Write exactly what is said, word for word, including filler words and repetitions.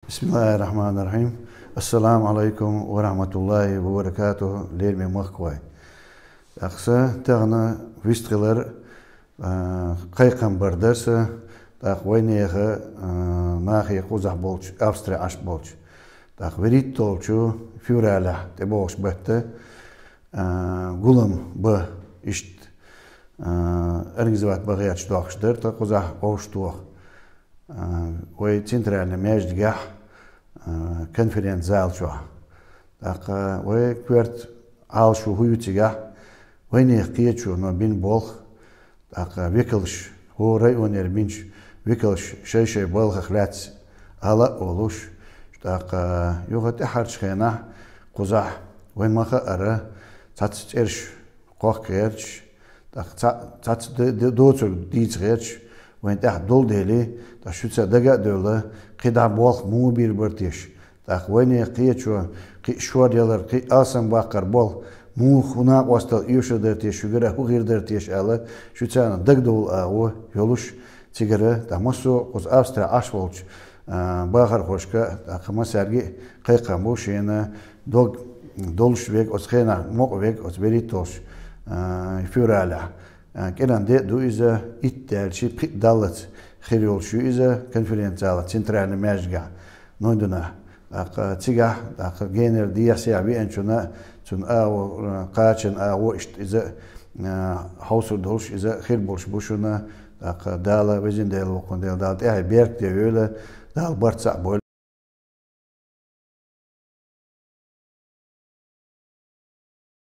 بسم الله الرحمن الرحيم. السلام عليكم ورحمة الله وبركاته, лераме махкой. ТӀаккха са тахан вистхилар, а, кхайкхам бар дар са, тӀаккха вайнаха, а, нахе кхузахь болчу, Австри Ӏаш болчу. ТӀаккха вуьрхӀитталгӀачу февралехь тӀебогӀуш бетта, а, гулам бан иштта, а, организовать бан гӀерташ дохуш дара тхан кхузахь вовшахтоха. А, вай центральный маьждигехь, а, конференц-зал чохь. ТӀаккха вай коьрта Ӏалашо хӀун ю цигахь, вайнехан кхеташоно бина болх, тӀаккха векалш, хӀора районера бинчу векалш шай-шай балхах лаьцна ала а олуш, тӀаккха юха тӀаьхьарчу хенахь кхузахь вай ма-хаара цхьацца цӀераш кхоккха гӀерташ, тӀаккха цхьа-, цхьацца д-, д-, доцург дийца гӀерташ, вайн тӀехь долу дели, тӀаккха шуьца дага а девлла, кхидӀа болх муха бийр бара теша. ТӀаккха вайнехан кхеташо, кхин а шор ялар, кхин а алсам баккхар болх муха, хӀун накъосталла оьшур дара теша, шуьгара хӀун хир дара теша аьлла, шуьца дагадовла агӀо йолуш, цигара, тӀаккха массо а кхуза Австрехь Ӏаш волчу, а, бахархошка, тӀаккха массаьрга а кхайкхам бу шена, дог долуш верг, оцу хенахь мукъа верг, оцу вуьрхӀитталгӀачу, а, февралехь. А, кӀиран де а ду иза, итт даьлча пхиъ даллалц хир йолуш ю иза конференц-зала центральный маьждигехь, Нойдана. ТӀаккха цигахь, тӀаккха генара дехьа-сехьа веанчунна, цуьнан агӀо, а, кхачан агӀо иштта иза, а, хьовсур долуш иза хир болуш бу шуна, тӀаккха Дала, Везан Дела воккхун Дела, Дала тӀаьхье беркате йойла, Дала барт цхьаъ бойла.